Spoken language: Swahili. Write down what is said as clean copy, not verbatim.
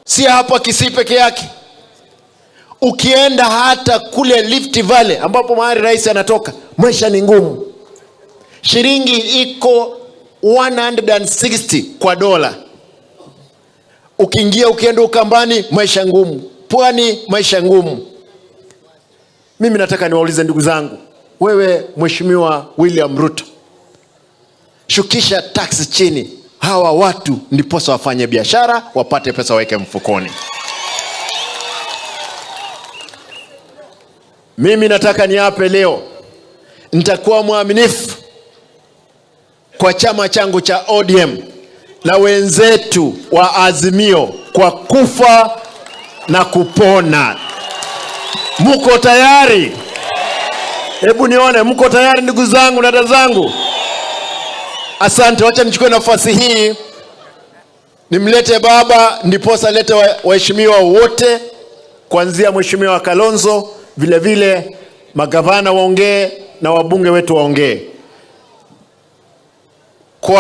Si hapa Kisii peke yake, ukienda hata kule Rift Valley ambapo mahali rais anatoka, maisha ni ngumu. Shilingi iko 160 kwa dola. Ukiingia ukienda Ukambani, maisha ngumu. Pwani, maisha ngumu. Mimi nataka niwaulize ndugu zangu, wewe Mheshimiwa William Ruto, shukisha tax chini, hawa watu ndiposa wafanye biashara, wapate pesa waweke mfukoni. Mimi nataka niape leo, nitakuwa mwaminifu kwa chama changu cha ODM na wenzetu wa Azimio kwa kufa na kupona. Muko tayari? Hebu nione, mko tayari ndugu zangu na dada zangu? Asante, wacha nichukue nafasi hii nimlete baba, ndiposa lete waheshimiwa wote kuanzia Mheshimiwa Kalonzo, vile vile magavana waongee na wabunge wetu waongee.